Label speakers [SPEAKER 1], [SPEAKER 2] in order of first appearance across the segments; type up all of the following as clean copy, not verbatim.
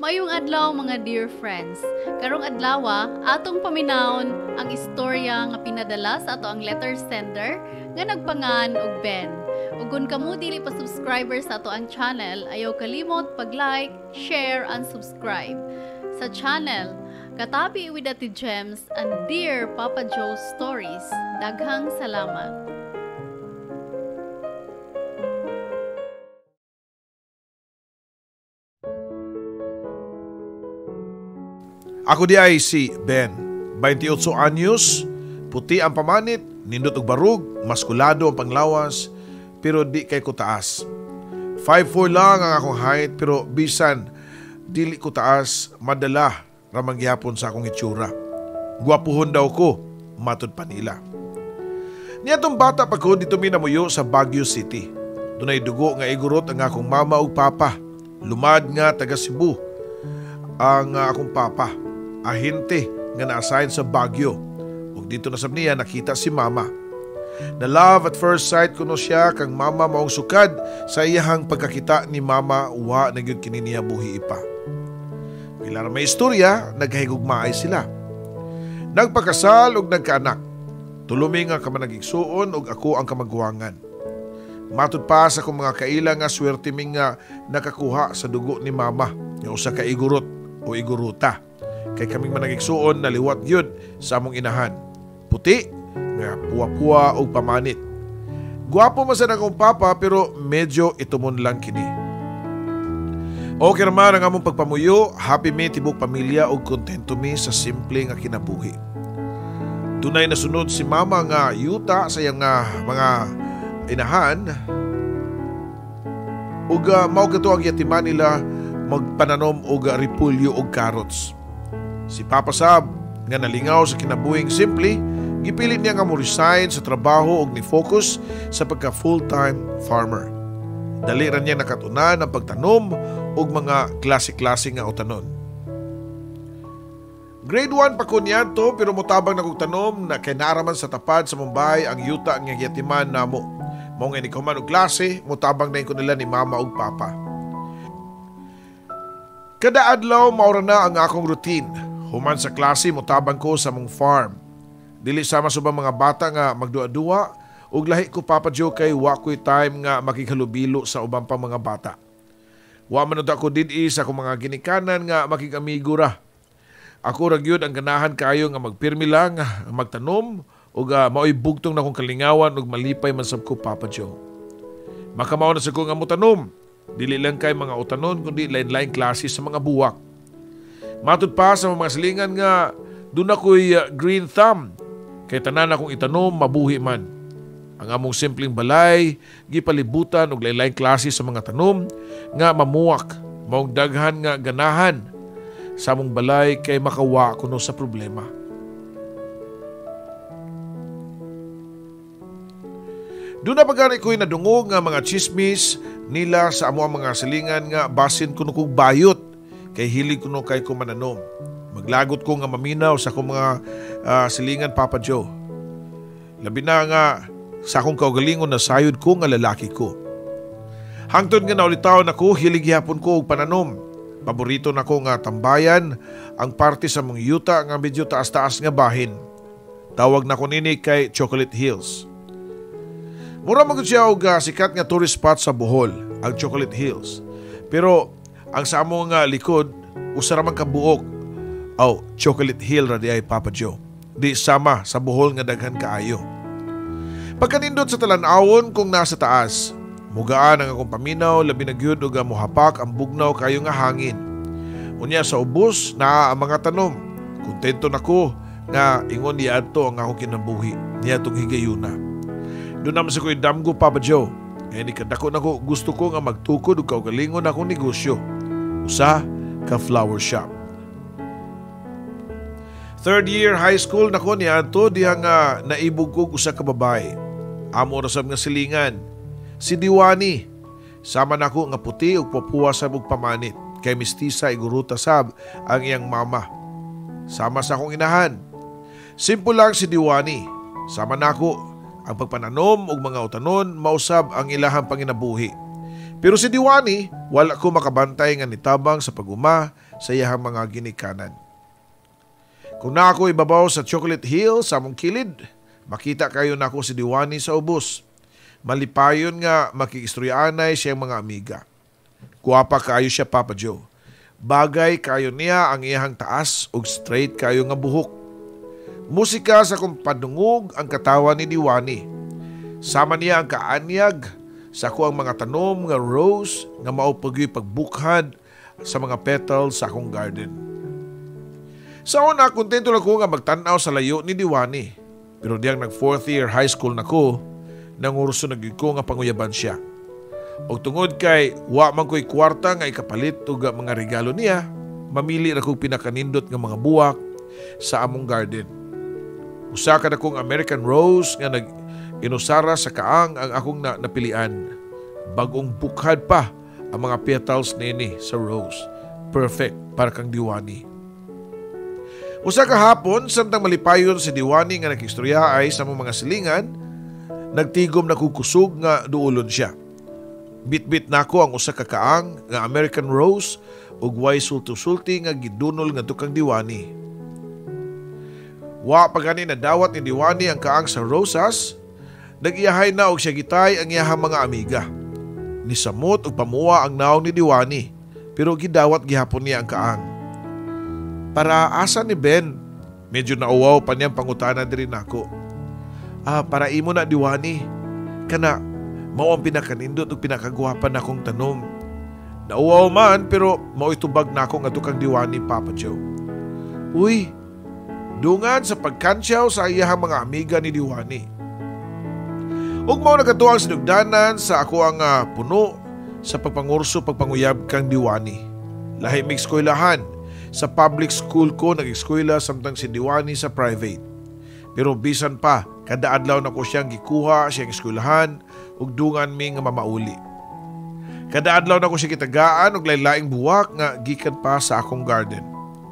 [SPEAKER 1] Mayong adlaw mga dear friends. Karong adlaw atong paminawon ang istorya nga pinadala sa ato ang letter sender nga nagpangan og Ben. Ug kun kamo dili pa subscriber sa ato ang channel, ayaw kalimot pag-like, share and subscribe sa channel Katabi with Ate Gems and Dear Papa Joe Stories. Daghang salamat.
[SPEAKER 2] Ako di ay si Ben, 28 anyos, puti ang pamanit, nindot og barug, maskulado ang panglawas, pero di kay ko taas. 5'4 lang ang akong height pero bisan dili ko taas, madala ramang gihapon sa akong itsura. Gwapuhon daw ko, matud pa nila. Niadtong bata pa ko dito mi namuyo sa Baguio City. Dunay dugo nga igurot ang akong mama ug papa. Lumad nga taga Cebu ang akong papa. Ahente nga na-assign sa Baguio. Ug dito na sab niya nakita si mama. Na love at first sight kuno siya kang mama maong sukad sa iyahang pagkakita ni mama wa na gyud kini niya buhi pa. Pila ra may istorya, naghigugmaay sila. Nagpakasal ug nagkaanak. Tulumi nga kamanagigsuon ug ako ang kamaguwangan. Matud pa sa akong mga kaila nga swerte mi nga nakakuha sa dugo ni mama nga usa ka igurot o iguruta. Kay kaming managigsuon naliwat gyud sa among inahan. Puti nga puwa-puwa og pamanit. Gwapo man sad akong papa pero medyo itumon lang kini. Okay raman ang among pagpamuyo, happy mi tibok pamilya ug kontento mi sa simple nga kinabuhi. Dunay nasunod si mama nga yuta sa iyang mga inahan ug mao kadto ang yatiman nila magpananom og repolyo og carrots. Si Papa sab nga nalingaw sa kinabuhing simple, gipilit niya nga mo-resign sa trabaho og ni-focus sa pagka full-time farmer. Dali ra niya nakatunan ang pagtanom og mga klase-klase nga utanon. Grade 1 pa ko niadto pero motabang na kog tanom na kay naaraman sa tapad sa Mumbai ang yuta nga giyatiman namo. Mao nga nikahuman og klase, motabang na ko nila ni mama ug papa. Kada adlaw maura na ang akong routine. Human sa klase motabang ko sa mong farm. Dili sama sa ubang mga bata nga magduwa-duwa ug lahi ko Papa Joe kay wa ko'y time nga makighalubilo sa ubang pang mga bata. Wa man ako did-i sa akong mga ginikanan nga makig-amigo ra. Ako ra gyud ang ganahan kaayo nga magpirmi lang, magtanom ug maoy bugtong na akong kalingawan ug malipay man sab ko Papa Joe. Makamao na sa ko nga motanom. Dili lang kay mga utanon kundi lain-lain klase sa mga buwak. Matud pa sa mga silingan nga doon ako'y green thumb kay tanan akong itanom mabuhi man. Ang among simpleng balay gipalibutan og lain-lain klase sa mga tanom nga mamuwak maong daghan nga ganahan sa among balay kay makawa kuno sa problema. Doon na pagkari ko'y nadungog nga mga chismis nila sa amo ang mga silingan nga basin kuno kog bayot kay hilig kuno kay ko mananom. Maglagot ko nga maminaw sa akong mga silingan Papa Joe. Labi na nga sa akong kaugalingon na sayod ko nga lalaki ko. Hangtod nga naulitaw nako, hilig gihapon ko og pananom. Paborito nako nga tambayan ang parte sa mong yuta nga medyo taas-taas nga bahin. Tawag nako nini kay Chocolate Hills. Mura man gud siya og sikat nga tourist spot sa Bohol, ang Chocolate Hills. Pero ang sa among likod, usa ra man ka buok. Aw, Chocolate Hill ra di ay Papa Joe. Di sama sa Bohol nga daghan kaayo. Pagkanindot sa talan-awon kung nasa taas, mugaan ang akong paminaw, labi na gyud og mohapak ang bugnaw kayo nga hangin. Unya sa ubos naa ang mga tanom. Kontento nako nga ingon niadto ang akong kinabuhi niadtong higayuna. Doon naman sa ko'y damgo Papa Joe. Ngayon ikadako nako gusto ko nga magtukod og kaugalingon akong negosyo. Usa ka flower shop. Third year high school nako niadto diha nga naibog kog usa ka babae. Amo ra sab nga silingan. Si Diwani. Sama nako nga puti ug pupuwa sab og pamanit. Kay mistisa iguruta sab ang iyang mama. Sama sa akong inahan. Simple lang si Diwani. Sama nako ang pagpananom og mga utanon mausab ang ilahang panginabuhi. Pero si Diwani, wala ko makabantay nga nitabang sa paguma sa iyahang mga ginikanan. Kung na ako ibabaw sa Chocolate Hill sa among kilid, makita kayo nako si Diwani sa ubos. Malipayon nga makiistoryaanay siyang mga amiga. Guwapa kayo siya, Papa Joe. Bagay kayo niya ang iyahang taas ug straight kayo nga buhok. Musika sa akong padungog ang katawa ni Diwani. Sama niya ang kaanyag sa ako ang mga tanom nga rose nga mao pagyoy pagbukhad sa mga petals sa akong garden. Sa una, kontento lang ko nga magtan-aw sa layo ni Diwani. Pero diyang nag fourth year high school na ko, nangurso na gyud ko nga panguyaban siya. Og tungod kay wa man ko'y kwarta nga ikapalit og mga regalo niya, mamili ra kog pinakanindot nga mga buwak sa among garden. Usa ka nakong American rose nga nag inusara sa kaang ang akong napilian. Bagong bukhad pa ang mga petals nini sa rose. Perfect para kang Diwani. Usa ka hapon, samtang malipayon si Diwani nga nakistorya ay sa mga silingan, nagtigom na kukusog nga duulon siya. Bitbit nako ang usa ka kaang nga American rose ug way sulti-sulti nga gidunol ngadto kang Diwani. Wa pa gani nadawat ni Diwani ang kaang sa rosas, nag-iyahay na og siya gitay ang iyahang mga amiga. Nisamot og pamuwa ang naong ni Diwani, pero gidawat gihapon niya ang kaang. Para asa ni Ben? Medyo nauwaw pa niyang pangutana diri nako. Ah, para imo na Diwani. Kana mao ang pinakanindot ug pinakagwapa nakong tanom. Nauwaw man pero mao itubag nako ngadto kang Diwani, Papa Joe. Uy, dungan sa pagkantsaw sa iyahang mga amiga ni Diwani. Ug mao nagkatuang sinugdanan sa ako ang puno sa pagpangurso pagpanguyab kang Diwani. Lahi mix eskwelahan. Sa public school ko nag-eskwela samtang si Diwani sa private. Pero bisan pa, kada adlaw nako siyang gikuha siyang eskwelahan ug dungan mi nga mamauli. Kada adlaw nako siya gitagaan og lain-laing buwak nga gikan pa sa akong garden.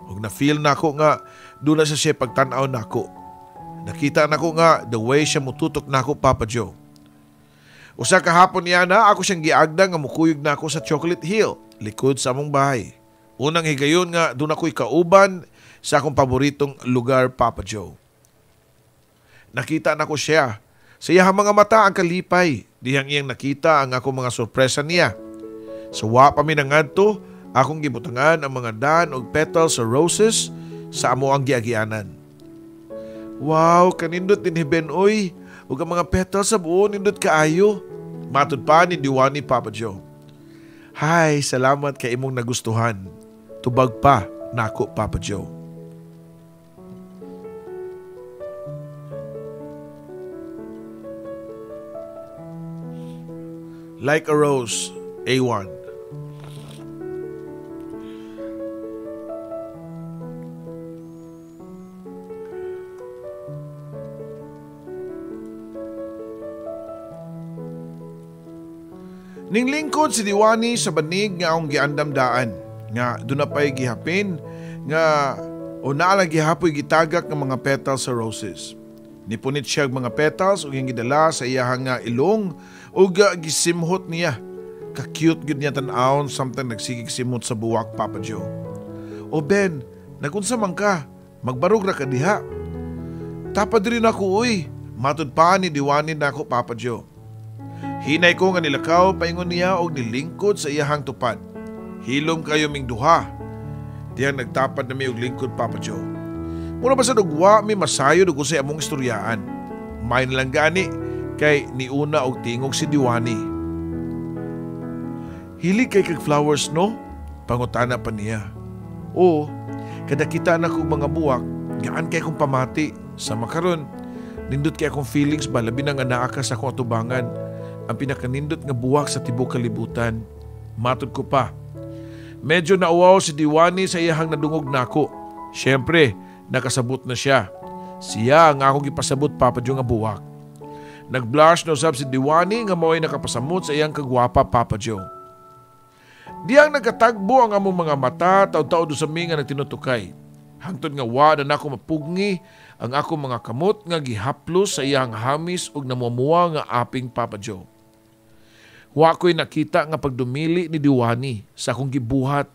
[SPEAKER 2] Ug na-feel nako nga doon na siya pagtan-aw nako. Nakita nako nga the way siya mututok nako, Papa Joe. Usa ka hapon niya na ako siyang giagda nga mukuyog nako sa Chocolate Hill, likod sa among bahay. Unang higayon nga doon ako'y kauban sa akong paboritong lugar, Papa Joe. Nakita nako siya. Sa iyang mga mata ang kalipay. Dihang iyang nakita ang akong mga sorpresa niya. Sa wa pa mi nangadto, akong gibutangan ang mga dan og petals sa roses sa amo ang giagianan. Wow, kanindot din Ben oy. Ug ang mga petals sa buo nindot kaayo. Matud pa ni Diwani, Papa Joe. Hay, salamat kay imong nagustuhan. Tubag pa nako, Papa Joe. Like a Rose, A1. Ninglingkod si Diwani sa banig nga akong giandamdaan, nga doon na pa'y gihapin, nga o naalang gihapoy gitagak ng mga petals sa roses. Nipunit siya mga petals ug iyang gidala sa iyahang nga ilong ug gisimhot niya. Ka-cute gid niya tan-awon samtang nagsigig simhot sa buwak, Papa Joe. O Ben, nagunsa man ka, magbarog ra ka diha. Tapad rin ako uy, matud pa ni Diwani nako, Papa Joe. Hinay ko nga nilakaw paingon niya og nilingkod sa iyahang tupad. Hilom kayo ming duha. Diyang nagtapad na mi og lingkod, Papa Joe. Mura ba sa dugwa mi masayod og usay among istoryaan. Main lang gani kay niuna og tingog si Diwani. Hilig kay kag flowers no? Pangutana pa niya. O, kada kita na kog mga buwak, gaan kay kong pamati. Sa makaron, nindot kay akong feelings ba, labi na nga naa ka sa akong atubangan. Ang pinakanindot nga buwak sa tibuok kalibutan. Matod ko pa. Medyo nauwaw si Diwani sa iyahang nadungog nako. Siyempre, nakasabot na siya. Siya ang akong gipasabot, Papa Joe, nga buwak. Nagblush na usab si Diwani nga mao'y nakapasamot sa iyang kagwapa, Papa Joe. Diyang nagkatagbo ang among mga mata, taud-taud sa mi nga nagtinutukay. Hangtod nga wa na nako mapugngi ang akong mga kamot nga gihaplos sa iyang hamis ug namumuwa nga aping, Papa Joe. Wa ko'y nakita nga pagdumili ni Diwani sa akong gibuhat,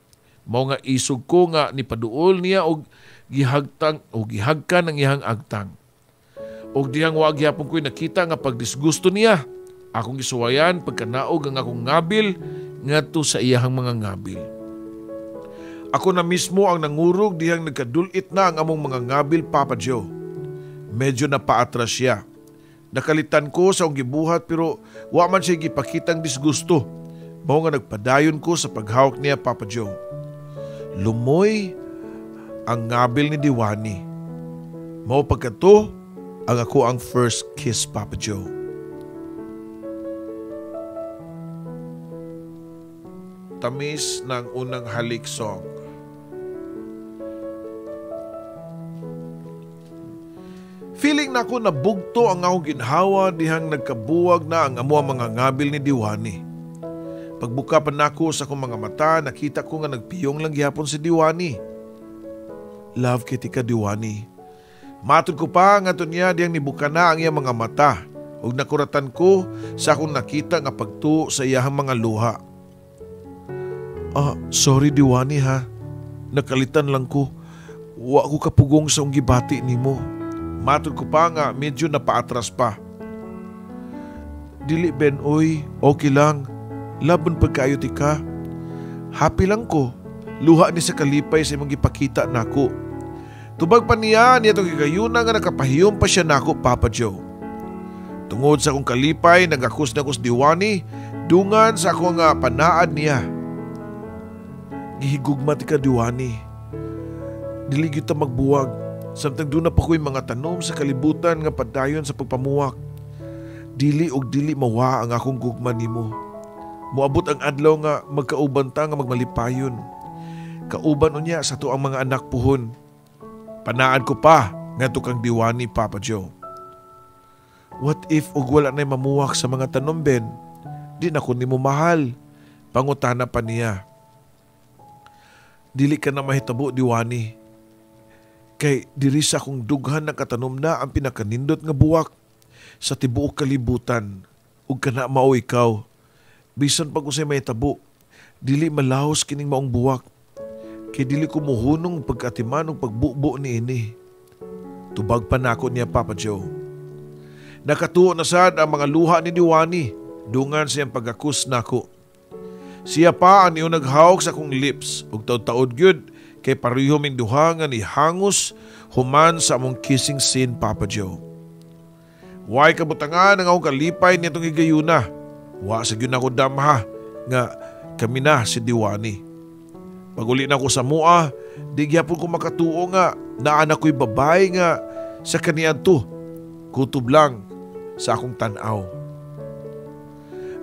[SPEAKER 2] Mao nga isog ko nga nipaduol niya og gihagtang o gihagkan ang iyang agtang. Og dihang wa gihapon ko'y nakita nga pagdisgusto niya. Akong gisuwayan pagkanaog ang akong ngabil ngadto sa iyahang mga ngabil. Ako na mismo ang nangurog dihang nagkadulit na ang among mga ngabil, Papa Joe. Medyo napaatras siya. Nakalitan ko sa akong gibuhat pero wa man siya gipakitang disgusto. Mao nga nagpadayon ko sa paghawak niya, Papa Joe. Lumoy ang ngabil ni Diwani. Mao pagkato ang ako ang first kiss, Papa Joe. Tamis ng unang halik song. Feeling na ako nabugto ang akong ginhawa dihang nagkabuwag na ang amo ang mga ngabil ni Diwani. Pagbuka pa nako sa akong mga mata, nakita ko nga nagpiyong lang gihapon si Diwani. Love kiti ka, Diwani. Matod ko pa nga to niya diyang nibuka na ang iyang mga mata ug nakuratan ko sa akong nakita nga pagtuo sa iyahang mga luha. Sorry Diwani ha. Nakalitan lang ko. Wa ko kapugong sa akong gibati nimo. Matod ko pa nga medyo napaatras pa. Dili Ben oy, okay lang. Laban pagkaayo ti ka. Happy lang ko. Luha ni sa kalipay sa imong gipakita nako. Tubag pa niya niya itong gigayuna nga nakapahiyom pa siya nako, Papa Joe. Tungod sa akong kalipay, nagakus na ko sa Diwani, dungan sa ako nga panaad niya. Gihigugma ti ka, Diwani. Dili gyud ta magbuwag. Samtang doon na pa ko'y mga tanom sa kalibutan nga padayon sa pagpamuwak. Dili og dili mawa ang akong gugma nimo. Moabot ang adlaw nga magkauban ta nga magmalipayon. Kauban unya sa tuang mga anak puhon. Panaad ko pa ngadto kang Diwani, Papa Joe. What if og wala na'y mamuwak sa mga tanom, Ben? Di na ko nimo mahal. Pangutana pa niya. Dili ka na mahitabo, Diwani. Kay diri sa akong dughan ng katanom na ang pinakanindot nga buwak sa tibuok kalibutan ug kana mao ikaw. Bisan pag usay mahitabo, dili malahos kining maong buwak. Kay dili ko muhunong pagkatiman ug pagbubo niini. Tubag pa nako niya, Papa Joe. Nakatuo na sad ang mga luha ni Diwani dungan sa iyang pagakus nako. Siya pa ang niyong naghawak sa akong lips ug taud-taud gyud kay pareho ming duha nga nihangos human sa among kissing scene, Papa Joe. Way kabutangan ang akong kalipay nitong higayuna. Wa sa gyud nako damha nga kami na si Diwani. Paguli na ko sa mua, di gyapon ko makatuo nga naa na ko'y babae nga sa kaniadto. Kutob lang sa akong tan-aw.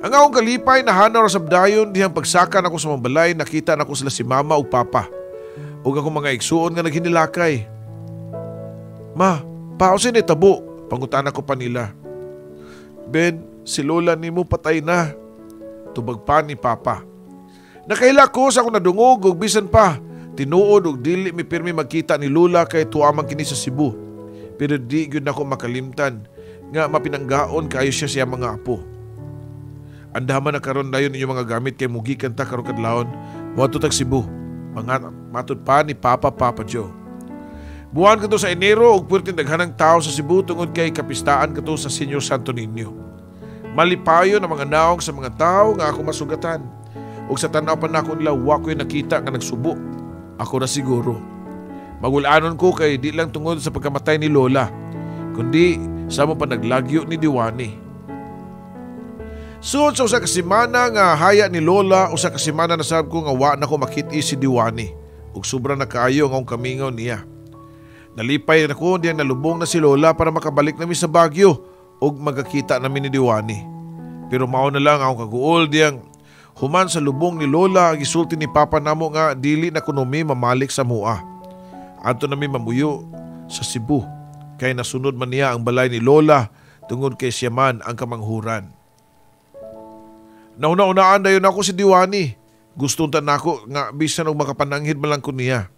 [SPEAKER 2] Ang akong kalipay nahanaw ra sabdayon dihang pagsaka nako sa mabalay, nakita nako sila si mama ug papa. Ug akong mga igsuon nga naghinilakay. Ma, paosin ni tabo, pangutana ko pa nila. Ben, si lola nimo patay na. Tubag pa ni papa. Nakaila ko sa akong nadungog ug bisan pa tinuod ug dili mi pirmi magkita ni Lola kay tuwa man kini sa Cebu. Pero di gyud nako makalimtan nga mapinanggaon kaayo siya sa mga apo. Andaman na karon dayon inyong mga gamit kay mugikan ta karon kadlawon moadto tag Cebu. Matud pa ni Papa, Papa Joe. Buwan kato sa Enero ug puwerteng daghanang tao sa Cebu tungod kay kapistaan kato sa Senior Santo Niño. Malipayon ang mga naong sa mga tao nga ako masugatan. Ug sa tan-aw pa nako nila wa ko'y nakita nga nagsubo. Ako ra siguro. Magulanon ko kay di lang tungod sa pagkamatay ni Lola, kundi sa mo pa naglagyo ni Diwani. Sud sa usa ka semana nga haya ni Lola, usa ka semana nasab ko nga wa na ko makit-i si Diwani ug sobra na kaayo ang akong kamingaw niya. Nalipay na ko diyang nalubong na si Lola para makabalik nami sa Baguio ug magkakita nami ni Diwani. Pero mao na lang akong kaguol diyang human sa lubong ni Lola, gisulti ni Papa namo nga dili na kuno mi mamalik sa mua. Adto nami mamuyo sa Cebu kay nasunod man niya ang balay ni Lola tungod kay siya man ang kamanghuran. Nauna-unaan dayon ako si Diwani. Gustong ta nako nga bisan og makapananghid man lang ko niya.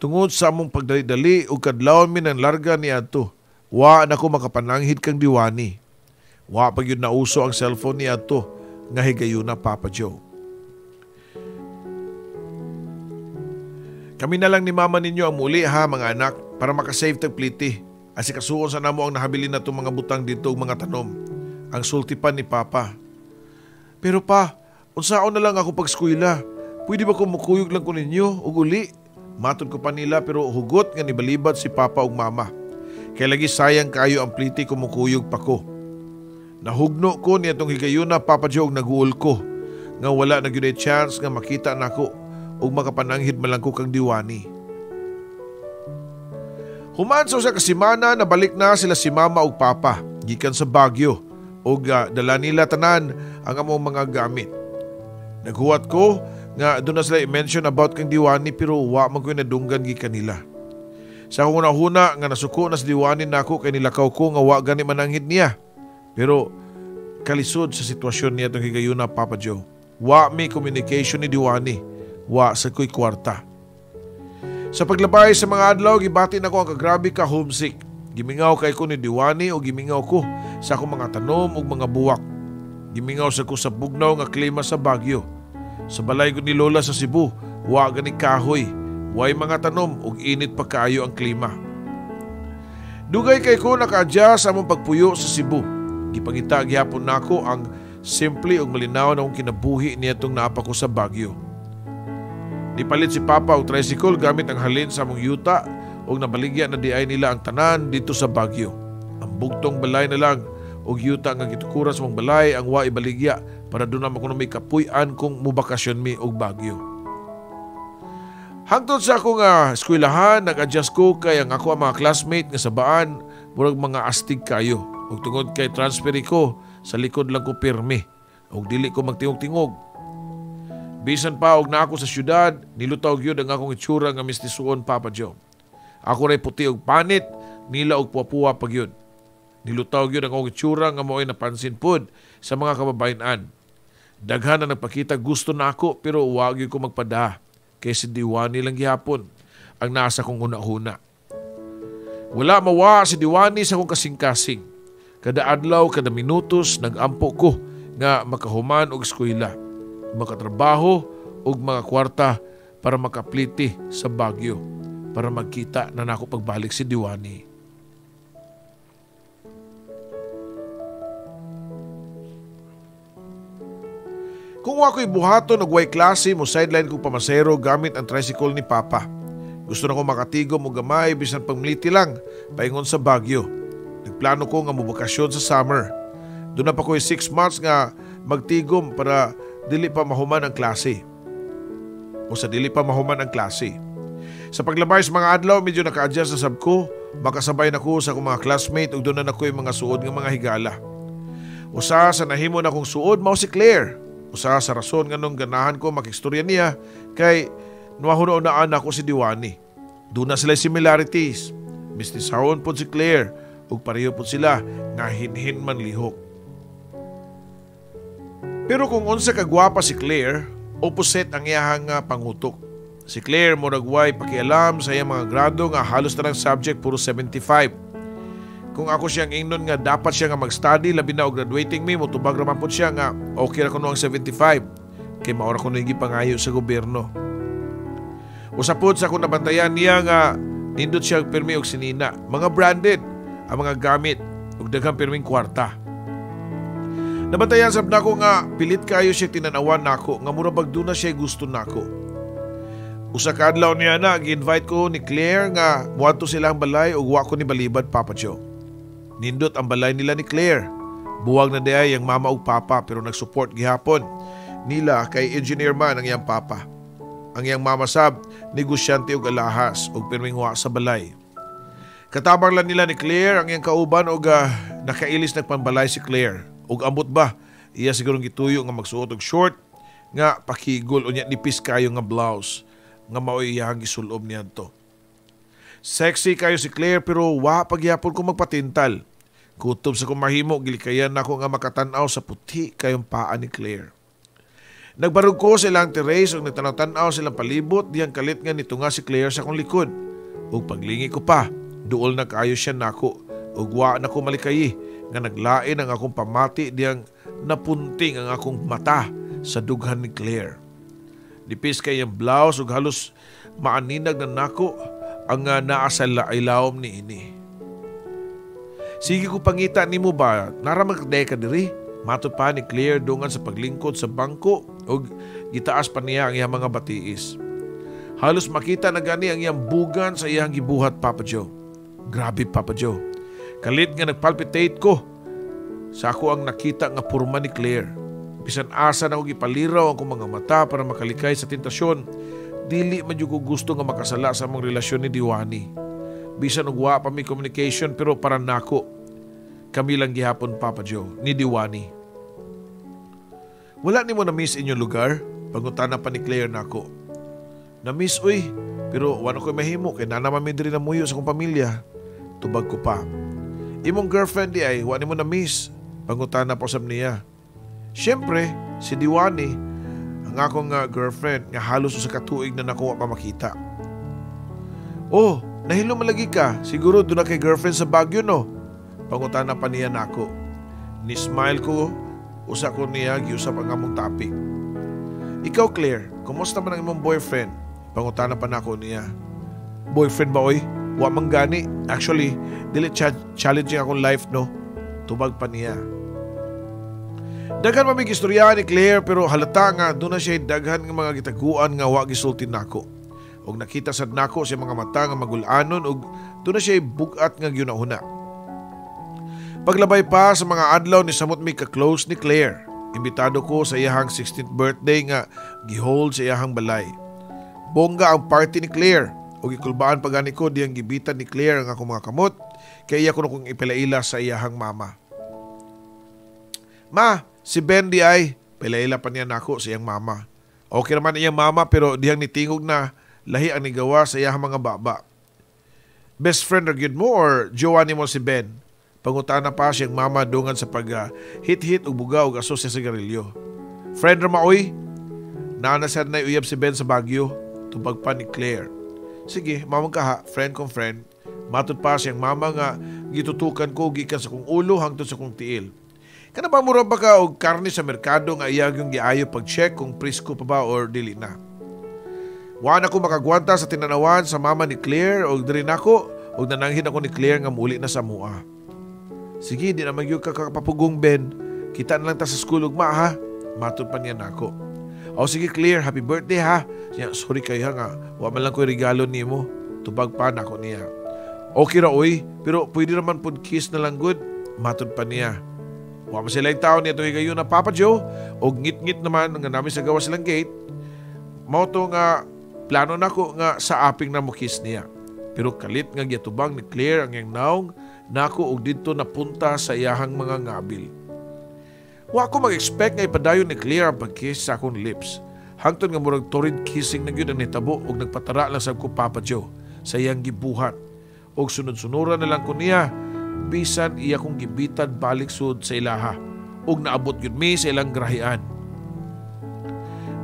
[SPEAKER 2] Tungod sa among pagdali-dali ug kadlawon mi ng larga ni adto, wa nako makapananghid kang Diwani. Wa pa gyud nauso ang cellphone ni adto nga higayuna, Papa Joe. Kami na lang ni mama ninyo ang muli ha mga anak para makasave tag pliti. Asi kasuon sa namo ang nahabilin na itong mga butang dito ug mga tanom. Ang sulti pa ni Papa. Pero pa, unsaon na lang ako pag-eskwela. Pwede ba kung mukuyog lang ko ninyo ug uli? Matod ko pa nila pero hugot nga nibalibat si Papa ug Mama. Kay lagi sayang kayo ang pliti kung mukuyog pa ko. Nahugno ko niya itong higayuna Papa Joe ug naguol ko. Nga wala na gyud ay chance nga makita nako ug makapananghid man lang ko kang Diwani. Human sa usa ka semana nabalik na sila si Mama ug Papa gikan sa Baguio ug dala nila tanan ang among mga gamit. Naghuwat ko nga doon na sila i-mention about kang Diwani pero wa man ko'y nadunggan gikan nila. Sa akong una-huna nga nasuko na si Diwani nako kay nilakaw ko nga wa gani mananghid niya. Pero kalisod sa sitwasyon niya itong higayuna Papa Joe. Wa may communication ni Diwani, wa sa ko'y kwarta. Sa paglabay sa mga adlaw, gibati nako ang kagrabe ka homesick. Gimingaw kay ko ni Diwani o gimingaw ko sa akong mga tanom ug mga buwak. Gimingaw sa ko sa bugnaw nga klima sa Baguio. Sa balay ko ni Lola sa Cebu, wa gani kahoy, way mga tanom ug init pa kaayo ang klima. Dugay kay ko naka-adjust sa among pagpuyo sa Cebu. Gipangita gihapon nako ang simple ug malinaw na akong kinabuhi niadtong naa pa ko sa Baguio. Nipalit si Papa og tricycle gamit ang halin sa among yuta ug nabaligya na diay nila ang tanan dito sa Baguio. Ang bugtong balay na lang og yuta nga gitukuran sa among balay ang wa ibaligya para doon naman kuno may kapuy-an kung mubakasyon mi og Baguio. Hangtod sa akong eskwelahan, nag-adjust ko kay ang ako ang mga classmate nga sabaan murag mga astig kayo. Ug tungod kay transfer ko, sa likod lang ko pirmi ug dili ko magtingog-tingog. Bisan pa og naa ako sa syudad, nilutaw gyud ang akong itsura nga mistisuon Papa Joe. Ako ray puti og panit, nila og puwa-puwa pa gyud. Nilutaw gyud ang akong itsura nga mao'y napansin pud sa mga kababayen-an. Daghan na nagpakita gusto na ako pero wa gyud ko magpada kay si Diwani lang gihapon ang nasa kong una-una. Wala mawa si Diwani sa akong kasing-kasing. Kada adlaw, kada minutos, nag-ampo ko nga makahuman og eskwela, makatrabaho og mga kwarta para makapliti sa Baguio, para magkita na nako pagbalik si Diwani. Kung ako'y buhaton og way klase, mo sideline kong pamasero gamit ang tricycle ni Papa. Gusto na ko makatigom og gamay bisan pangmliti lang paingon sa Baguio. Nagplano ko nga mobakasyon sa summer. Doon na pa ko'y 6 months nga magtigom para dili pa mahuman ang klase. O sa dili pa mahuman ang klase. Sa paglabay sa mga adlaw, medyo naka-adjust na sab ko. Makasabay na ko sa akong mga classmate ug doon na nako'y mga suod nga mga higala. Usa sa nahimo na kong suod mao si Claire. Usa sa rason nga nung ganahan ko makistorya niya kay nuwahuna-unaan ako si Diwani. Doon na sila similarities. Mistisahon po si Claire ug pareho po sila nga hinhin man lihok. Pero kung unsa kagwapa si Claire, opposite ang iyahang pangutok. Si Claire murag way pakialam sa iyang mga grado nga halos tanang subject puro 75. Kung ako siyang ingnon nga dapat siya nga mag-study labi na og graduating mi, motubag ra man pud siya nga okay ra kuno ang 75 kay mao ra kuno gipangayo sa gobyerno. Usa pod sa akong nabantayan niya nga nindot siya pirmi og sinina, mga branded ang mga gamit ug daghang pirming kwarta. Nabantayan sab nako nga pilit kayo siya tinanawan nako nga mura bag duna siya gusto nako. Usa ka adlaw niya na gi-invite ko ni Claire nga moadto sila ang balay ug wa ko ni balibad Papa Joe. Nindot ang balay nila ni Claire. Buwag na diay ang mama ug papa pero nagsupport gihapon nila kay engineer man ang iyang papa. Ang iyang mama sab negosyante og alahas ug pirming wa sa balay. Katabang lang nila ni Claire ang iyang kauban og nakailis nagpambalay si Claire. Ug ambot ba iya sigurong gituyo nga magsuot og short nga pakigol unya nipis kayo nga blouse nga maoy iyang gisulob niadto. Sexy kayo si Claire pero wa pagyapon ko magpatintal. Kutob sa kong mahimo gilikayan nako nga makatan-aw sa puti kayong paa ni Claire. Nagbarog ko sa ilang terrace ug nagtanaw-tanaw silang palibot diyang kalit nga nito nga si Claire sa akong likod. Ug paglingi ko pa, duol na kaayo siya nako ug wa nako malikayi nga naglain ang akong pamati diyang napunting ang akong mata sa dughan ni Claire. Nipis kay iyang blouse ug halos maaninag na nako ang naa sa ilawom ni ini. Sige ko pangita nimo ba, nara magkadaya ka diri? Matod pa ni Claire dungan sa paglingkod sa bangko og gitaas pa niya ang iyang mga batiis. Halos makita na gani ang iyang bugan sa iyang gibuhat, Papa Joe. Grabe, Papa Joe. Kalit nga nagpalpitate ko sa ako ang nakita nga purma ni Claire. Bisan asa na ko gipaliraw ang akong mga mata para makalikay sa tentasyon. Dili man jud ko gusto nga makasala sa among relasyon ni Diwani. Bisan og wa pa mi communication pero para nako kami lang gihapon, Papa Joe, ni Diwani. Wala nimo na-miss inyong lugar? Pangutana pa ni Claire nako. Na-miss uy, pero wala ko'y mahimo kay naa naman mi diri namuyo sa akong pamilya. Tubag ko pa. Imong girlfriend di ay, wa nimo na-miss. Pangutana pa usab niya. Siyempre, si Diwani, ang akong girlfriend nga halos usa ka tuig na nakuha pa makita. Oh, nahilo malagi ka. Siguro doon na kay girlfriend sa Baguio, no? Pangutana pa niya nako. Ni-smile ko, usa ko niya giusap ang among topic. Ikaw, Claire, kumusta man ang imong boyfriend? Pangutana pa nako niya. Boyfriend ba, oy? Wa man gani. Actually, dili challenging akong life, no? Tubag pa niya. Daghan man mig istorya ni Claire pero halata nga doon na siya daghan nga mga gitaguan nga wa gisulti nako. Og nakita sad nako sa mga mata nga magulanon og doon na siya bugat nga gyunahuna. Paglabay pa sa mga adlaw ni samot mi ka-close ni Claire. Imbitado ko sa iyahang 16th birthday nga gihold sa iyahang balay. Bongga ang party ni Claire og gikulbaan pa gani ko diyang gibitan ni Claire ang akong mga kamot kay iya kuno kong ipilaila sa iyahang mama. Ma, si Ben di ay, pilaila pa niya nako sa iyang mama. Okay naman iyang mama pero diyang nitingog na lahi ang nigawa sa iyang mga baba. Best friend ra gyud mo or jowa nimo si Ben? Pangutana pa siyang mama dungan sa pag hit-hit og buga og aso sa sigarilyo. Friend ra maoy? Naa na sad na uyab si Ben sa Baguio, tubag pa ni Claire. Sige, mamang ka ha, friend kong friend. Matod pa siyang mama nga gitutukan ko gikan sa kong ulo hangtod sa kong tiil. Kana ba mura ba ka og karne sa merkado nga iyag yung giayo pag-check kung presko pa ba or dili na? Wa na ko makagwanta sa tinanawan sa mama ni Claire og diri nako og nananghin ako ni Claire nga muli na sa mua. Sige, di na magyud ka kapapugong, Ben. Kita na lang ta sa school ugma ha. Matod pa niya nako. O sige Claire, happy birthday ha. Siya, sorry kayo ha nga, wa man lang ko'y regalo nimo. Tubag pa nako niya. Okay ra oy, pero pwede naman pud kiss na lang good. Matod pa niya. Wa man sila yung tao niya ito higayon na Papa Joe, og ngit-ngit naman nga namin sa gawa silang gate. Mao to nga plano nako nga sa aping na mo kiss niya. Pero kalit nga gitubang ni Claire ang iyang naong nako og didto napunta sa iyahang mga ngabil. Wa ko mag-expect nga ipadayon ni Claire ang pag-kiss sa akong lips. Hangtod nga murag torrid kissing na gyud ang nitabo og nagpatara lang sab ko, Papa Joe, sa iyang gibuhat. Og sunod-sunuran na lang ko niya bisan iya kong gibitan balik sud sa ilaha og naabot gyud mi sa ilang grahian.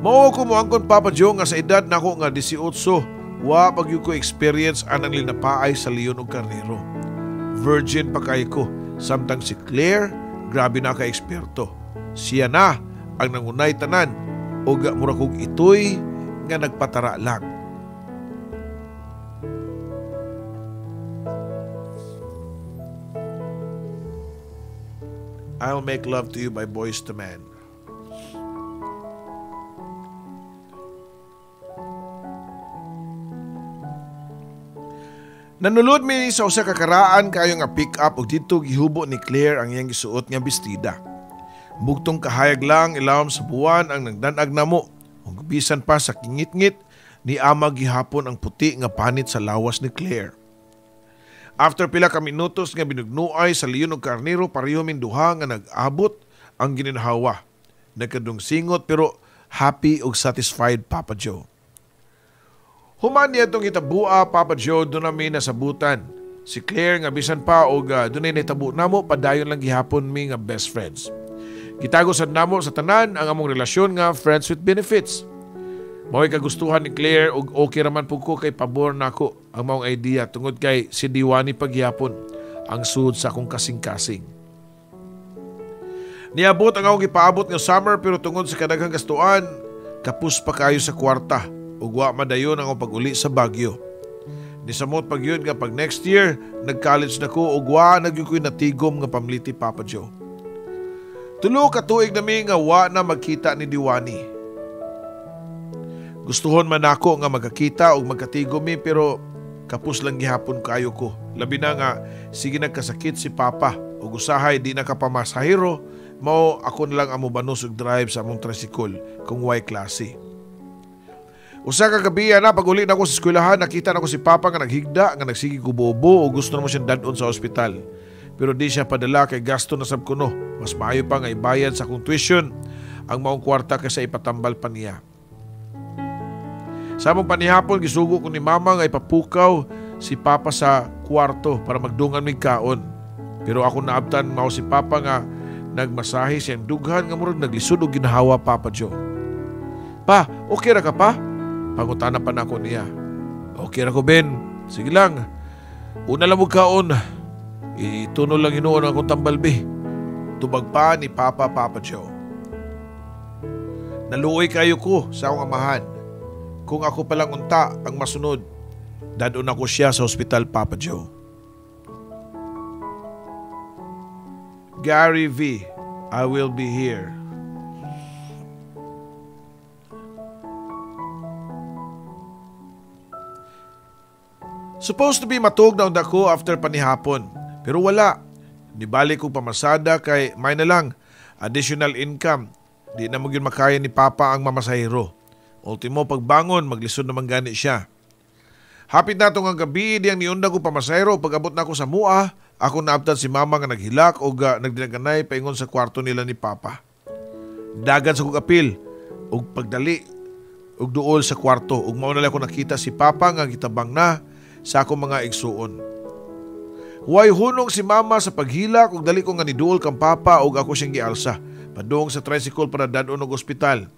[SPEAKER 2] Mao ko moangkon, Papa Joe, nga sa edad nako nga 18, wa pa gyud ko experience anang linapaay sa leon og karnero. Virgin pa kay ko, samtang si Claire grabe na ka eksperto. Siya na ang nangunay tanan og mura kog itoy nga nagpatara lang. I'll Make Love to You by Boyz II Men. Nanulod mi sa usa ka karaan kayo nga pick up ug didto gihubo ni Claire ang iyang gisuot nga bestida. Bugtong kahayag lang ilawom sa buwan ang nagdanag namo ug bisan pa sa kingitngit ni ama gihapon ang puti nga panit sa lawas ni Claire. After pila ka minutos nga binugnuay sa leon og karnero, pareho min duha nga nag-abot ang gininhawa. Nagkadung singot pero happy ug satisfied, Papa Joe. Human niya itong itabua, Papa Joe, doon namin nasabutan. Si Claire nga bisan pa og dunay nahitabo namo, padayon lang gihapon mi nga best friends. Gitago sad namo sa tanan ang among relasyon nga friends with benefits. Mao'y kagustuhan ni Claire og okay raman pud ko kay pabor nako ang maong idea tungod kay si Diwani pagyapon ang sud sa akong kasing-kasing. Niabot ang akong gipaabot nga summer pero tungod sa kadaghang gastuan, kapus pa kayo sa kwarta Ug wa madayon ang pag-uli sa Baguio. Nisamot pag yun nga pag next year, nag-college na ko ug wa na gyud ko'y natigom nga pamliti, Papa Joe. Tulo ka tuig nami nga wa na magkita ni Diwani. Gustuhon man ako nga magkakita ug magkatigom mi pero kapos lang gihapon kayo ko. Labi na nga sige nagkasakit si Papa ug usahay di na kapamasahero, mao ako na lang ang mobanos og drive sa among tricycle kung way klase. Usa ka gabi na pag-uli na ako sa eskwelahan, nakita na ko si Papa nga naghigda, nga nagsige kubobo o gusto na mo siyang dadon sa ospital. Pero di siya padala kay gasto na sab kuno. Mas maayo pa nga ibayad sa akong tuition ang maong kwarta kaysa ipatambal pa niya. Sa among panihapon, gisugo ko ni Mama nga ipapukaw si Papa sa kwarto para magdungan mig kaon. Pero ako naabtan mao si Papa nga nagmasahe siyang dughan nga murag naglisod og ginahawa, Papa Joe. Pa, okay ra ka pa? Pangutana pa na ako niya. Okay ra ko, Ben. Sige lang. Una lang mo kaon. Ituno lang hinuon akong tambalbi. Tubag pa ni Papa, Papa Joe. Naluoy kayo ko sa akong amahan. Kung ako palang unta ang masunod, dadon ako siya sa ospital, Papa Joe. Gary V, I will be here. Supposed to be matug na unda ko after panihapon, pero wala. Nibalik kong pamasada kay may na lang additional income. Di na mo gyud makaya ni Papa ang mamasahero. Ultimo pagbangon, maglisod naman gani siya. Hapit na itong ang gabi, diyang niunda ko pamasahero. Pag-abot na ako sa mua, ako naabtan si Mama nga naghilak o nagdinaganay paingon sa kwarto nila ni Papa. Dagan sa kong apil, og pagdali, og duol sa kwarto. Og mao na lang ako nakita si Papa nga gitabang na sa akong mga igsuon. Huway hunong si Mama sa paghilak og dali ko nga niduol kang Papa og ako siyang gialsa. Padung sa tricycle para dadon og ospital.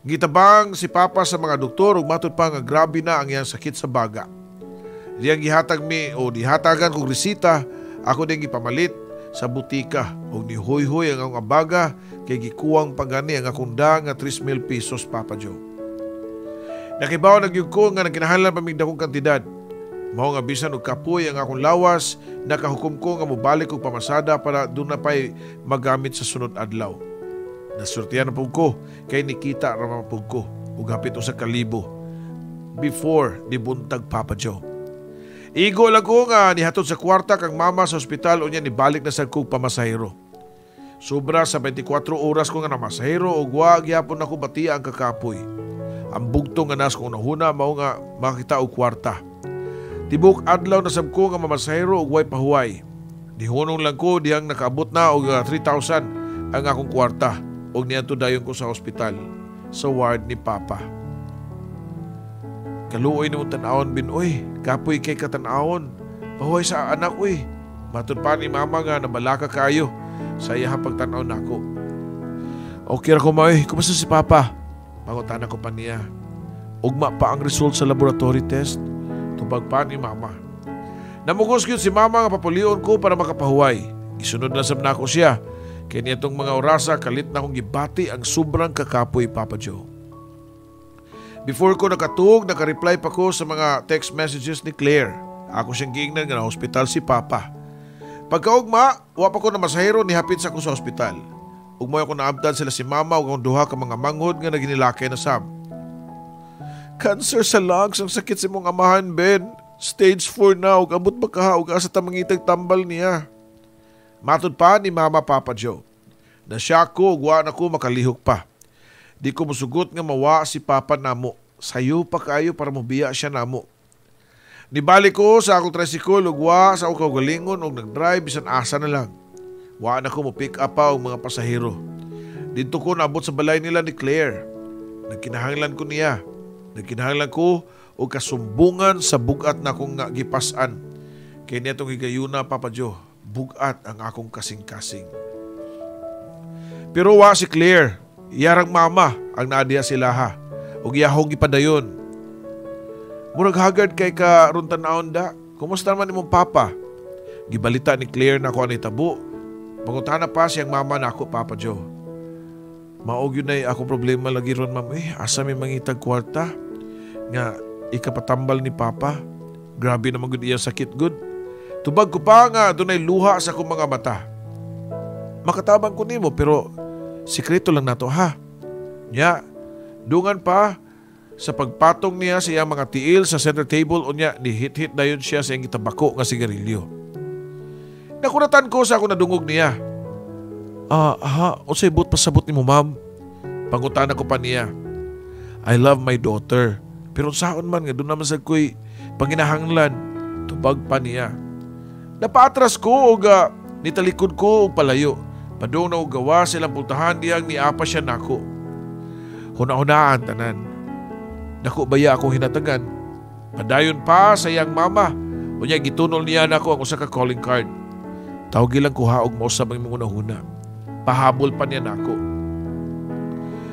[SPEAKER 2] Gitabang si Papa sa mga doktor ug matud pa nga grabe na ang iyang sakit sa baga. Diyang gihatag mi o dihatagan kog resita, ako ding gipamalit sa butika og nihoyhoy ang akong baga kay gikuwang pagani ang akong da nga 3,000 pesos, Papa Joe. Nakibaw na gyud ko nga nagkinahanglan pa mig dakong kantidad. Mao nga bisan og kapoy ang akong lawas, nakahukom ko nga mobalik og pamasada para doon na pa'y magamit sa sunod adlaw. Nasurtihan na pug ko kay nikita ra man pug ko ug hapit usa ka libo before ni buntag, Papa Joe. Igo lang ko nga nihatod sa kwarta kang mama sa ospital unya nibalik na sad kog pamasahero. Sobra sa 24 oras ko nga namasahero ug wa gyapon nako batiya ang kakapoy. Ang bugtong nga nas kong nahuna mao nga makita og kwarta. Tibok adlaw na sab ko nga mamasahero ug way pahuway. Dihunong lang ko dihang nakaabot na og 3,000 ang akong kwarta ug niadto dayon ko sa ospital sa ward ni Papa. Kaluoy nimo tan-awon, Bin, oy, kapoy kay katan-awon. Pahuway sa anak, oy. Matud pa ni Mama nga nabalaka kayo sa iyang pagtan-aw nako. Okay ra ko, ma, oy. Kumusta si Papa? Pangutana ko pa niya. Ugma pa ang result sa laboratory test. Tubag pa ni Mama. Namugos gyud si Mama nga papulion ko para makapahuway. Gisunod na sab nako siya. Kay niadtong mga orasa kalit na akong gibati ang sobrang kakapoy, Papa Joe. Before ko nakatuog, nakareply pa ko sa mga text messages ni Claire. Ako siyang giingnan nga na hospital si Papa. Pagkaugma, wa pa ko na masahero ni hapit sa ko sa ospital. Ugma ako naabdan sila si Mama ug ang duha ka mga manghod nga naginilakay na sab. Cancer sa lungs ang sakit sa imong amahan, Ben. Stage 4 na, ug abot ba ka ug asa ta mangitag tambal niya. Matud pa ni Mama, Papa Joe. Nasya ko ug wa na ko makalihok pa. Di ko musugot nga mawa si Papa namo. Sayo pa kayo para mobiya siya namo. Nibalik ko sa akong tricycle ug wa sa akong kaugalingon ug nagdrive bisan asa na lang. Wa na ko mo pick up pa og mga pasahero. Didto ko naabot sa balay nila ni Claire. Nagkinahanglan ko niya. Nagkinahanglan ko og kasumbungan sa bugat na akong nga gipas-an. Kay niadtong higayuna, Papa Joe, bugat ang akong kasing-kasing. Pero wa si Claire, iyarang mama ang naadiya sila ha. Og iyahong gipadayon. Murag haggard kay ka ron tan-awon da. Kumusta man imong papa? Gibalita ni Claire na ako ang itabo. Pangutana pa siyang mama na ako, Papa Joe. Maog yun ay akong problema lagi ron, ma'am. Asa may mangitag kwarta? Nga ikapatambal ni Papa. Grabe naman gud iya sakit gud. Tubag ko pa nga dunay luha sa akong mga mata. Makatabang ko nimo pero sikreto lang nato ha. Nya, dungan pa sa pagpatong niya sa iyang mga tiil sa center table unya ni hit-hit dayon siya sa iyang gitabako nga sigarilyo. Nakuratan ko sa ako nadungog niya. Ha, unsay buot pasabot nimo ma'am? Pangutana ko pa niya. I love my daughter. Pero saon man nga doon naman sa ko'y panginahanglan, tubag pa niya. Napaatras ko og nitalikod ko og palayo. Padung na og gawa silang pultahan diyang niapa siya nako. Huna-hunaan tanan. Dako baya akong hinatagan. Padayon pa sa iyang mama. Unya gitunol niya nako ang usa ka calling card. Tawagi lang kuha og mausab ang imong hunahuna. Pahabol pa niya nako.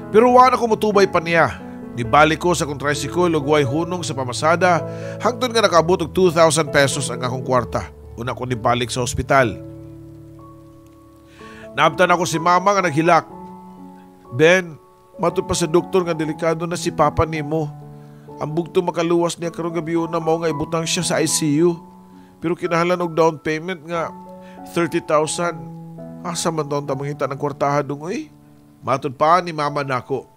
[SPEAKER 2] Pero wa na ko motubay pa niya. Nibalik ko sa akong tricycle ug way hunong sa pamasada hangtod nga nakaabot og 2,000 pesos ang akong kwarta. Una ko nibalik sa ospital. Naabtan ako si mama nga naghilak. Ben, matud pa sa doktor nga delikado na si papa nimo. Ang bugto makaluwas niya karong gabi una mao nga ibutang siya sa ICU. Pero kinahanglan og down payment nga 30,000. Asa man daw ta mangita ng kwartaha dong oy? Matud pa ni mama nako.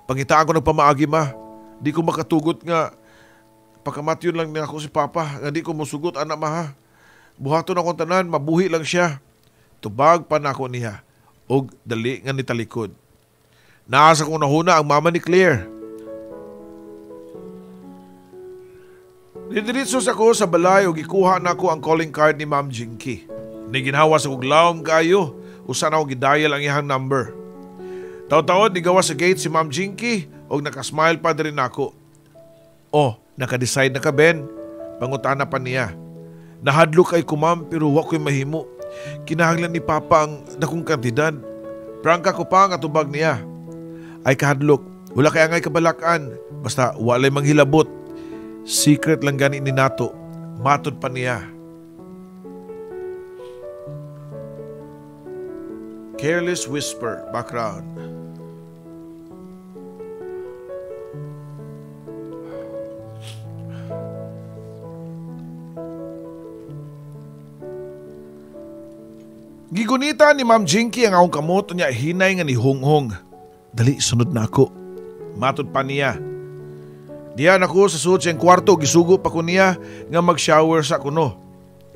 [SPEAKER 2] Pangitaan ko nagpamaagi ma. Di ko makatugot nga pakamatyon lang niya ako si papa. Nga di ko musugot anak ma ha. Buhaton akong tanan, mabuhi lang siya. Tubag pa nako niya og dali nga nitalikod. Naa sa kong nahuna ang mama ni Claire. Nidiretso sa ko sa balay og gikuha nako ang calling card ni Ma'am Jinky. Niginhawa sa kog lawom kayo, usa na ko gidayal ang iyang number. Taw-taod nigawa sa gate si Ma'am Jinky og nakasmile pa diri nako. Oh, naka-decide na ka Ben. Pangutana pa niya. Nahadlok ay ko ma'am pero wa ko'y mahimo. Kinahanglan ni Papa ang dakong kantidad. Prangka ko pa ang atubag niya. Ay kahadlok, wala kay angay kabalakan. Basta walay manghilabot. Secret lang gani ni nato. Matod pa niya. Careless whisper background. Gigunita ni Ma'am Jinky ang akong kamot niya hinay nga ni Honghong. Dali, sunod na ako. Matod pa niya. Diyan ako sa suot siyang kwarto, gisugo pa ko niya nga mag-shower sa kuno.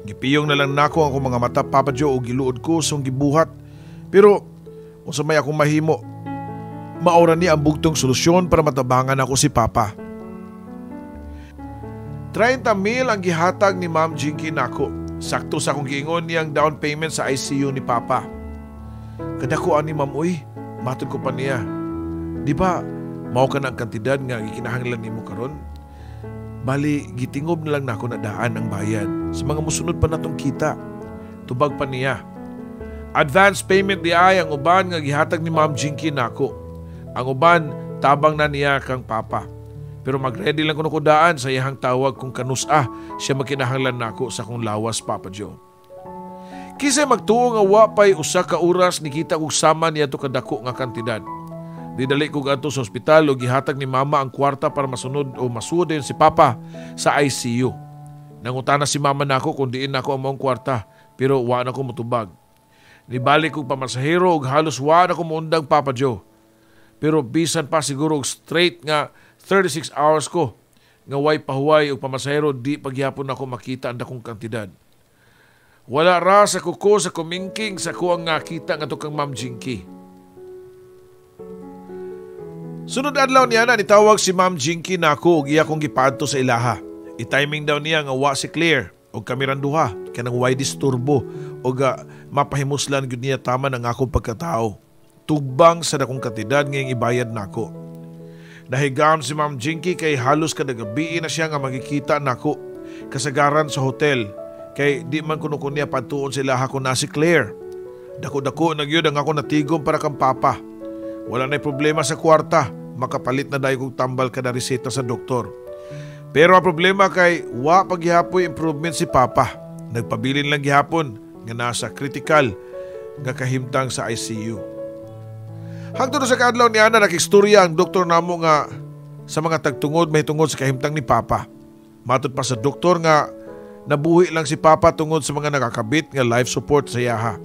[SPEAKER 2] Gipiyong na lang nako ang akong mga mata, Papa Joe, o giluod ko sa gibuhat. Pero, unsa may akong mahimo, maura niya ang bugtong solusyon para matabangan ako si Papa. 30,000 ang gihatag ni Ma'am Jinky nako. Sakto sa akong giingon niyang down payment sa ICU ni Papa. Kadako ani ma'am uy, matod ko pa niya. Di ba, mao ka na ang kantidad nga gikinahanglan nimo karon? Bali, gitingob na lang nako na daan ang bayad sa mga musunod pa natong kita. Tubag pa niya. Advance payment di ay ang uban nga gihatag ni Ma'am Jinky nako. Ang uban, tabang na niya kang Papa. Pero mag-ready lang kuno ko daan sa iyang tawag kung kanusa siya makinahanglan nako sa akong lawas, Papa Joe. Kisay magtuo nga wa pay usa ka oras nikita og sama niya to kadako nga kantidad. Didali ko gadto sa ospital og gihatag ni Mama ang kwarta para masunod o masuod si Papa sa ICU. Nangutana si Mama nako kung diin nako ang maong kwarta pero wa na ko motubag. Nibalik kog pamasahero og halos wa na ko moundang, Papa Joe. Pero bisan pa siguro og straight nga 36 hours ko nga way pahuway og pamasahero di pagyapon nako makita ang dakong kantidad. Wala ra sa kuko sa kumingking sa kuang nga kita ngadto kang Ma'am Jinky. Sunod adlaw niya na nitawag si Ma'am Jinky nako og iya kong gipadto sa ilaha. I-timing daw niya nga wa si Claire og kami duha kanang way disturbo og mapahimuslan gyud niya tama ang akong pagkatao. Tubang sa dakong kantidad ngayong ibayad nako. Nahigam si Ma'am Jinky kay halos kada gabi na siya nga magkikita nako kasagaran sa hotel kay di man kuno ko niya padtuon sa ilaha ko na si Claire. Dako-dako na gyud ang ako natigom para kang Papa. Wala na'y problema sa kwarta, makapalit na dayo kog tambal kada reseta sa doktor. Pero ang problema kay wa paghihapoy improvement si Papa. Nagpabilin lang gihapon nga nasa critical nga kahimtang sa ICU. Hangtod sa kaadlaw niya na nakistorya ang doktor namo nga sa mga tagtungod mahitungod sa kahimtang ni Papa. Matod pa sa doktor nga nabuhi lang si Papa tungod sa mga nakakabit nga life support sa iyaha.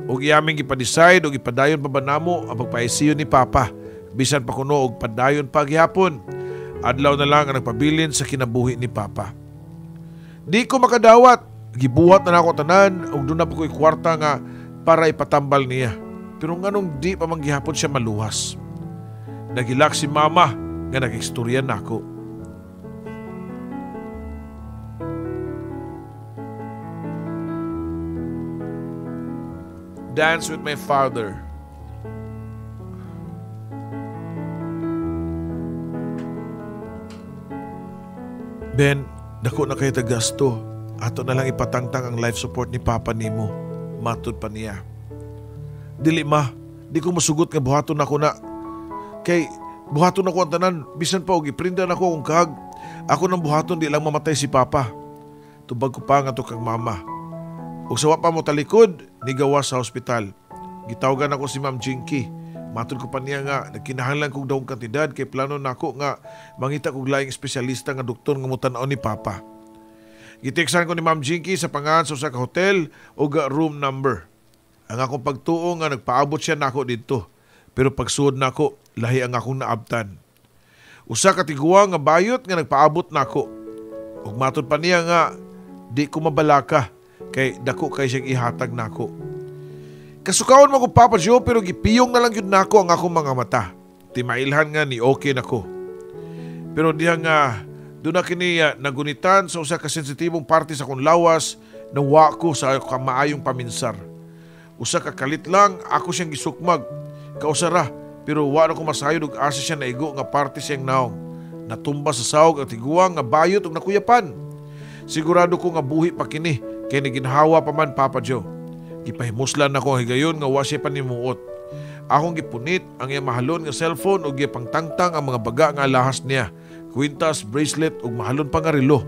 [SPEAKER 2] Ug iyaming gipa-decide og ipadayon pa ba namo ang pagpa-ICU ni Papa. Bisan pa kuno og padayon pa gihapon. Adlaw na lang ang nagpabilin sa kinabuhi ni Papa. Di ko makadawat. Gibuhat na nako tanan ug duna pa ko'y kwarta nga para ipatambal niya. Pero nganong di pa man gihapon siya maluwas. Nagilak si Mama nga nag-istorya nako. Dance with my father. Ben, dako na kay tagasto. Ato na lang ipatangtang ang life support ni Papa nimo. Matud pa niya. Dili ma, di ko masugot nga buhaton ako na. Kay buhaton ako ang tanan, bisan pa og iprinda nako akong kahag. Ako nang buhaton di lang mamatay si Papa. Tubag ko pa nga to kang mama. Ug sa wa pa mo talikod, nigawa sa ospital. Gitawagan ako si Ma'am Jinky. Matod ko pa niya nga nagkinahanglan kog dahong kantidad kay plano nako nga mangita kog laing espesyalista nga doktor nga motan-aw ni Papa. Giteksan ko ni Ma'am Jinky sa pangalan sa usa ka hotel ug room number. Ang akong pagtuo nga nagpaabot siya nako didto. Pero pagsuod nako, lahi ang akong naabtan. Usa ka tiguang nga bayot nga nagpaabot nako. Ug matod pa niya nga di ko mabalaka kay dako kay siyang ihatag nako. Kasukaon man ko Papa Joe pero gipiyong na lang yun nako ang akong mga mata. Timailhan nga ni okay nako. Pero diha nga doon na kini nagunitan sa usa ka sensitibong parte sa akong lawas na wa ko sa maayong paminsar. Usa ka kalit lang ako siyang gisukmag. Kausara pero wa na ko masayod og asa siya naigo nga parte siyang naong. Natumba sa sawg ang tiguang nga bayot og nakuyapan. Sigurado ko nga buhi pa kini kay niginhawa pa man Papa Joe. Gipahimuslan nako ang higayon nga wa siya panimuot. Akong gipunit ang iyang mahalon nga cellphone ug gipangtangtang ang mga baga nga alahas niya, kwintas, bracelet ug mahalon pa nga relo.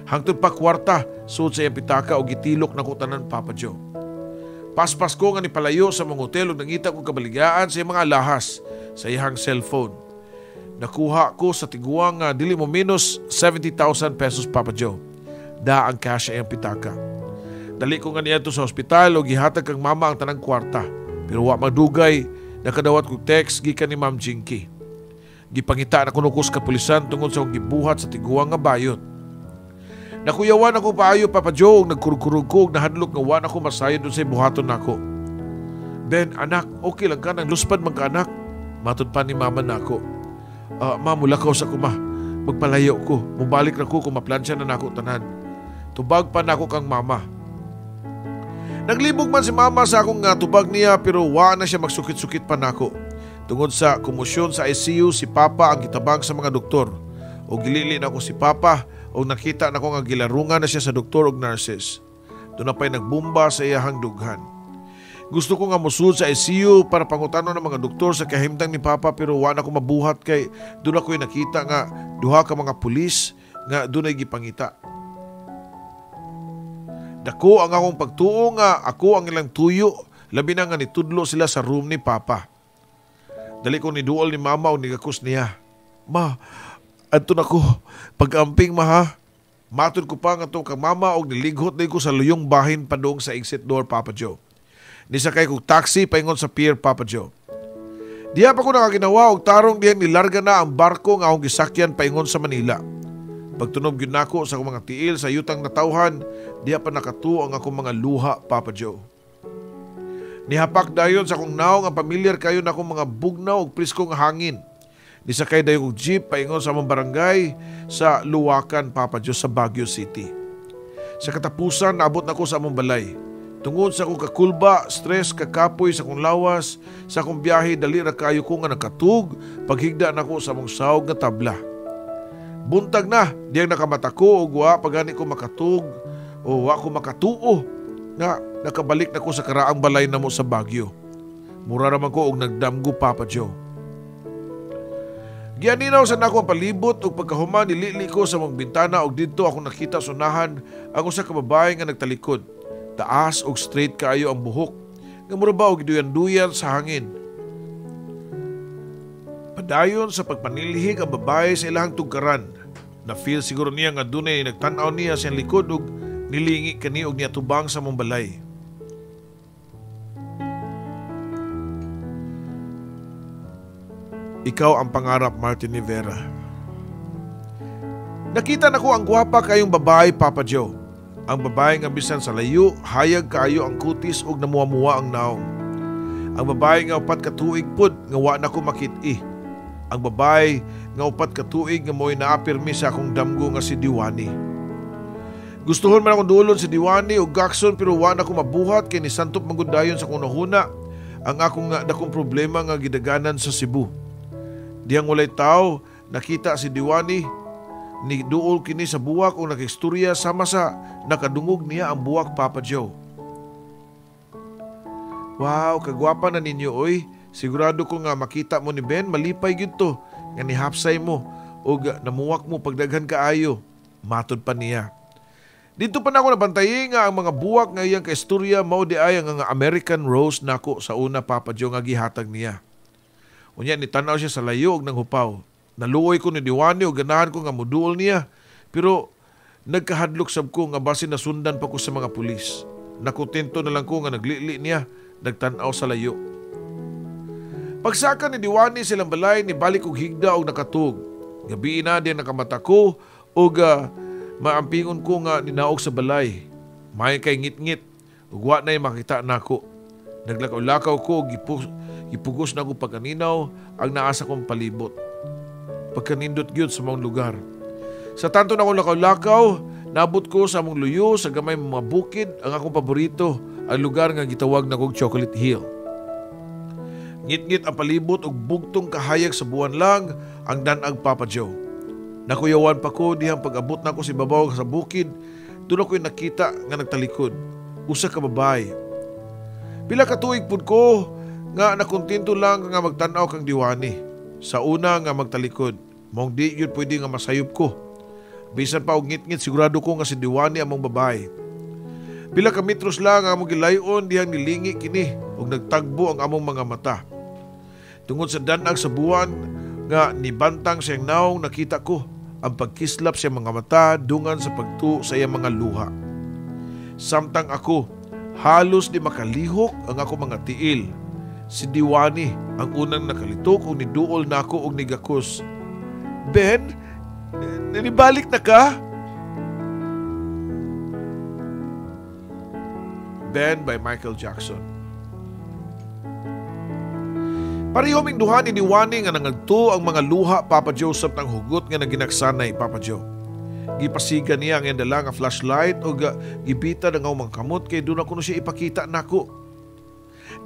[SPEAKER 2] Hangtod pa kwarta sud sa iyang pitaka ug gitilok nako tanan Papa Joe. Paspas ko nga nipalayo sa mga hotel ug nangita kog kabaligaan sa iyang mga alahas sa iyang cellphone. Nakuha ko sa tiguang nga dili mo minus 70,000 pesos Papa Joe. Da ang cash sa iyang pitaka. Dali ko nga niadto sa ospital o gihatag kang mama ang tanang kwarta. Pero wa magdugay, nakadawat kog text gikan ni Ma'am Jinky. Gipangita na kuno ko sa kapulisan tungod sa akong gibuhat sa tiguang nga bayot. Nakuyawan ako paayo Papa Joe ug nagkurog-kurog ko ug nahadlok nga wa na ko masayod unsay buhaton nako. Ben, anak, okay lang ka nang luspad man ka anak. Matod pa ni mama nako. Ma, mulakaw sa ko ma. Magpalayo ko. Mubalik na ko kung maplansya na nako tanan. Tubag pa nako kang mama. Naglibog man si mama sa akong tubag niya pero wa na siya magsukit-sukit pa nako. Tungod sa komosyon sa ICU, si Papa ang gitabang sa mga doktor. O gilili na ko si Papa o nakita na ko nga gilarungan na siya sa doktor og nurses. Doon na pa'y nagbumba sa iyahang dughan. Gusto ko nga musud sa ICU para pangutanon ng mga doktor sa kahimtang ni Papa pero wa na ko mabuhat kay doon ako'y nakita nga duha ka mga pulis nga doon ay gipangita. Dako ang akong pagtuo nga ako ang ilang tuyo, labi na nga nitudlo sila sa room ni Papa. Dali ko niduol ni Mama o nigakos niya. Ma, adto na ko, pag-amping ma ha. Matod ko pa nga to kang mama og nilighot na ko sa luyong bahin padung sa exit door Papa Joe. Nisakay kog taxi paingon sa pier Papa Joe. Diha pa ko nakaginawa og tarong dihang nilarga na ang barko nga akong gisakyan paingon sa Manila. Pagtunog yun nako sa akong mga tiil sa yutang natawhan, diha pa nakatuo ang akong mga luha, Papa Joe. Nihapak dayon sa akong naong ang pamilyar kayo na akong mga bugnaw ug preskong hangin. Nisakay dayon og jeep paingon sa among barangay sa Luwakan, Papa Joe, sa Baguio City. Sa katapusan, naabot nako sa among balay. Tungod sa akong kakulba, stress, kakapoy sa akong lawas, sa akong biyahe, dali ra kayo ko nga nakatug, paghigda nako sa among sawg nga tabla. Buntag na, diyang nakamata ko o wa pagani ko makatug o wa ko makatuo nga nakabalik na ko sa karaang balay namo sa Baguio. Mura raman ko og nagdamgo Papa Joe. Gianinaw sa nako ang palibot ug pagkahuman nilili ko sa mong bintana og didto ako nakita sunahan ang usa ka babae nga nagtalikod. Taas og straight kaayo ang buhok nga mura ba og giduyan-duyan sa hangin. Nagpadayon sa pagpanilhig ang babae sa ilahang tugkaran. Na-feel siguro niya nga dunay nagtan-aw niya sa likod ug nilingi kani og niatubang sa mong balay. Ikaw ang pangarap, Martin Rivera. Nakita nako ang gwapa kayong babae, Papa Joe. Ang babae nga bisan sa layo, hayag kaayo ang kutis ug namuwa-muwa ang naong. Ang babae nga 4 ka tuig pud nga wa nako makit-i. Ang babae nga 4 ka tuig nga mo'y naapirmi sa akong damgo nga si Diwani. Gustuhon man akong duolon si Diwani og gakson pero wa nako mabuhat kay nisantop man gud dayon sa kunahuna ang akong nga dakong problema nga gidaganan sa Cebu. Diyang walay tao, nakita si Diwani, ni duol kini sa buwak o nakistorya sama sa nakadungog niya ang buwak, Papa Joe. Wow, kagwapa na ninyo oy. Sigurado ko nga makita mo ni Ben, malipay gyud to nga nihapsay mo og namuwak mo pagdaghan kaayo. Matod pa niya. Dito pa na ako nabantayi nga ang mga buwak nga iyang kaistorya mao di ay ang American Rose nako sa una, Papa Joe, nga gihatag niya. Unya ni tan-aw siya sa layo og nanghupaw. Naluoy ko ni Diwani og ganahan ko nga muduol niya. Pero nagkahadlok sab ko nga basin nasundan pa ko sa mga pulis. Nakontento na lang ko nga naglili niya, nagtan-aw sa layo. Pagsaka ni Diwani silang balay, nibalik og higda og nakatug. Gabi na din nakamata ko og maampingon ko nga ninaog sa balay. May kay ngit-ngit ug wa na'y makita nako. Naglakaw-lakaw ko, gipugos na ko pagkaninaw ang naasa kong palibot. Pagkanindot gyud sa maong lugar. Sa tanto na akong lakaw-lakaw, nabot ko sa among luyo sa gamay mga bukid ang akong paborito, ang lugar nga gitawag na kog Chocolate Hill. Ngit-ngit ang palibot ug bugtong kahayag sa buwan lang ang danag, Papa Joe. Nakuyawan pa ko dihang pag-abot nako sa ibabaw sa bukid, doon ako'y nakita nga nagtalikod, usa ka babae. Pila ka tuig pud ko nga nakontento lang nga magtan-aw kang Diwani. Sa una nga magtalikod, maong di yun pwede nga masayop ko. Bisan pa og ngit-ngit, sigurado ko nga si Diwani among babae. Pila ka metros lang ang among gilayon dihang nilingi kini ug nagtagbo ang among mga mata. Tungod sa danag sa buwan nga nibantang siyang naong, nakita ko ang pagkislap sa mga mata dungan sa pagtuo sa iyang mga luha. Samtang ako halos di makalihok ang ako mga tiil. Si Diwani ang unang nakalitok og niduol nako og nigakos. Ben, nibalik na ka? Ben by Michael Jackson. Pareho ming duha ni Diwani nga nangagto ang mga luha, Papa Joseph, ng hugot nga naginaksanay, Papa Joe. Gipasiga niya ang dala nga flashlight o gibita na nga mga kamot kay doon ako no siya ipakita nako.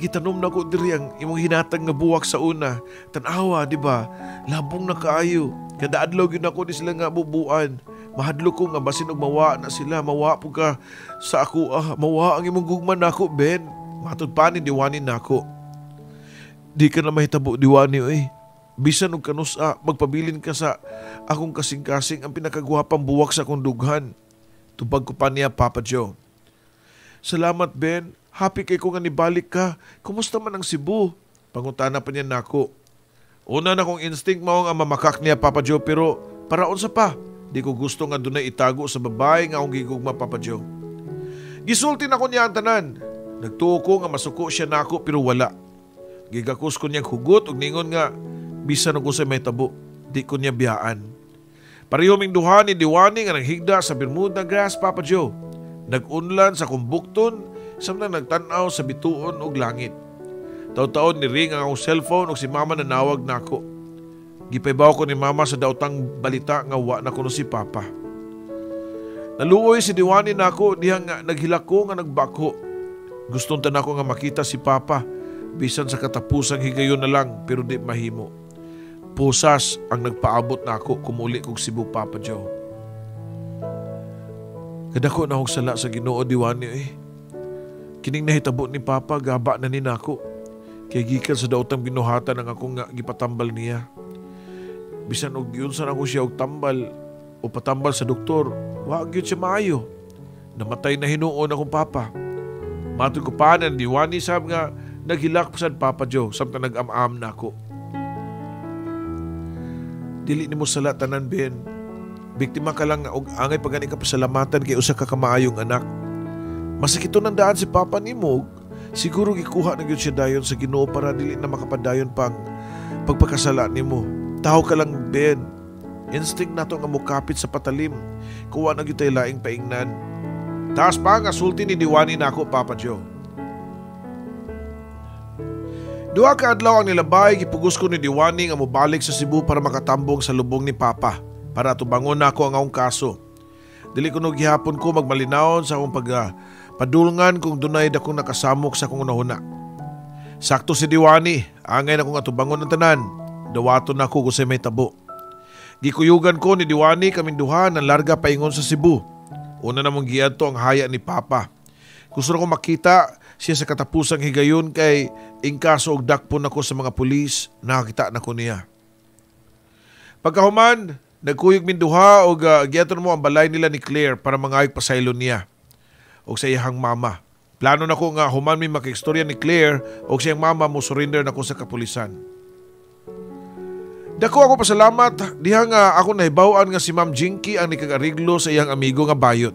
[SPEAKER 2] Gitanom nako diri ang imong hinatag nga buwak sa una. Tan-awa, di ba? Labong na kaayo. Kada adlaw gyud nako di sila nga bubuan. Mahadlok ko nga basin og mawa na sila, mawa pud ka sa ako, mawa ang imong gugma nako, Ben. Matud pa ni Diwani nako. Di ka na mahitabo, Diwani, oy. Bisan og kanusa, magpabilin ka sa akong kasing-kasing ang pinakagwapang buwak sa akong dughan. Tubag ko pa niya, Papa Joe. Salamat, Ben. Happy kay ko nga nibalik ka. Kumusta man ang Cebu? Pangutana pa niya nako. Una na kong instinct mao nga mamakak niya, Papa Joe, pero paraon sa pa. Di ko gusto nga dunay itago sa babae nga akong gigugma, Papa Joe. Gisulti na ko niya ang tanan. Nagtuo ko nga masuko siya nako pero wala. Gigakos ko niyang hugot ug ningon nga bisan og unsay mahitabo, di ko niya biyaan. Pareho ming duha ni Diwani nga naghigda sa Bermuda grass, Papa Joe. Nag-unlan sa kumbukton samtang nagtan-aw sa bituon og langit. Taud-taod ni ring ang akong cellphone ug si Mama nanawag nako. Gipaybaw ko ni Mama sa daotang balita nga wa na kuno si Papa. Naluoy si Diwani nako dihang nga naghilak ko nga nagbako. Gustong ta nako nga makita si Papa bisan sa katapusang higayon na lang pero di mahimo. Pusas ang nagpaabot nako kumuli kog Cebu, Papa Joe. Kadako na akong sala sa Ginoo, Diwani eh. Kining nahitabo ni Papa, gaba na ni nako. Kay gikan sa daotang binuhatan ang akong nga gipatambal niya. Bisan og giunsa nako siya og tambal o patambal sa doktor, wa gyud siya maayo. Namatay na hinuon akong Papa. Matod ko pa na Diwani sab nga naghilak pa sad, Papa Joe, samtang nag-am-am nako. Dili nimo sala tanan, Ben. Biktima ka lang og angay pa gani ka pasalamatan kay usa ka kamaayong anak. Masakito nang daan si papa nimo. Siguro gikuha na gyud siya dayon sa Ginoo para dili na makapadayon pang pagpakasala nimo. Tawo ka lang, Ben. Instinct nato nga mukapit sa patalim. Kuha na gyud tay laing paingnan. Taas pa nga sulti ni Diwani nako, Papa Joe. 2 ka adlaw ang nilabay, gipugos ko ni Diwani nga mobalik sa Cebu para makatambong sa lubong ni Papa para tubangon nako ang akong kaso. Dili kuno gihapon ko magmalinawon sa akong pagpadulngan kung dunay dakong nakasamok sa akong unahuna. Sakto si Diwani, angay na kong atubangon ang tanan. Dawaton nako kung say may tabo. Gikuyugan ko ni Diwani kaming duha ng larga paingon sa Cebu. Una namong giadto ang haya ni Papa. Gusto ko makita siya sa katapusang higayon kay ingkaso og dakpon ako sa mga pulis, nakakita na ko niya. Pagkahuman, nagkuyog min duha og giadto mo ang balay nila ni Claire para mangayog pasaylo niya og sa iyang mama. Plano na ko nga human mi makikstorya ni Claire og siyang mama mo surrender na ko sa kapulisan. Dako ako pasalamat diha nga ako nahibaw-an nga si Ma'am Jinky ang nikag-ariglo sa iyang amigo nga bayot.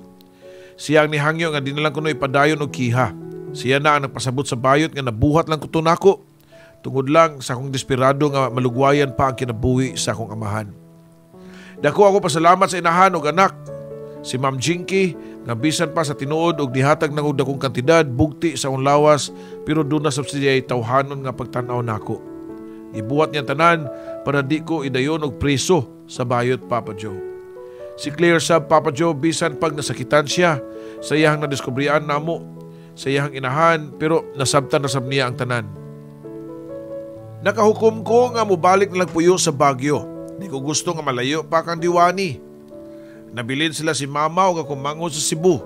[SPEAKER 2] Siya ang nihangyo nga di na lang kuno ipadayon og kiha. Siya na ang nagpasabot sa bayot nga nabuhat lang kuto nako. Tungod lang sa akong desperado nga malugwayan pa ang kinabuhi sa akong amahan. Dako ako pasalamat sa inahan og anak si Ma'am Jinky nga bisan pa sa tinuod og nihatag nang og dakong kantidad bugti sa akong lawas, pero doon na sab siya tawhanon nga pagtan-aw nako. Gibuhat niya tanan para di ko idayon og preso sa bayot, Papa Joe. Si Claire sab, Papa Joe, bisan pag nasakitan siya sa iyang nadiskubrian namo sa iyang inahan, pero nasabtan na sab niya ang tanan. Nakahukom ko nga mobalik na lang puyo sa Baguio. Di ko gusto nga malayo pa kang Diwani. Nabilin sila si mama og akong manghod sa Cebu.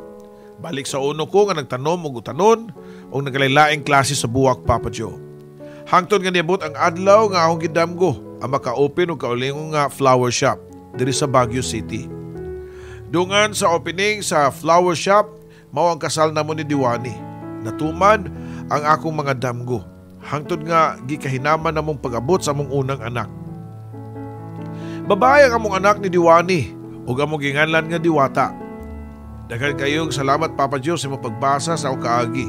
[SPEAKER 2] Balik sa uno ko nga nagtanom og utanon og nagkalain-laing klase sa buwak, Papa Joe. Hangtod nga niabot ang adlaw nga akong gidamgo ang maka-open og kaulingon nga flower shop diri sa Baguio City. Dungan sa opening sa flower shop, mao ang kasal namo ni Diwani. Natuman ang akong mga damgo. Hangtod nga gikahinaman namong pag-abot sa among unang anak. Babae ang among anak ni Diwani ug among ginganlan nga Diwata. Daghan kayong salamat, Papa Joe, sa imong pagbasa sa akong kaagi.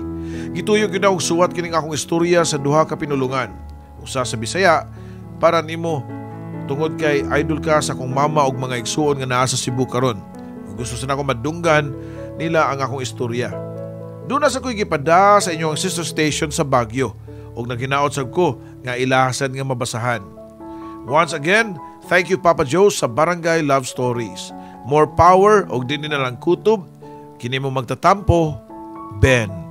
[SPEAKER 2] Gituyo gyud akong suwat kining akong istorya sa duha ka pinulungan. Usa sa Bisaya para nimo tungod kay idol ka sa akong mama ug mga igsuon nga naa sa Cebu karon. Ug gusto sa nako madunggan nila ang akong istorya. Doon na sa ko'y gipada sa inyong sister station sa Baguio ug naghinaot sab ko nga ilahasan nga mabasahan. Once again, thank you, Papa Joe, sa Barangay Love Stories. More power og dinhi na lang kutob kini mo magtatampo, Ben.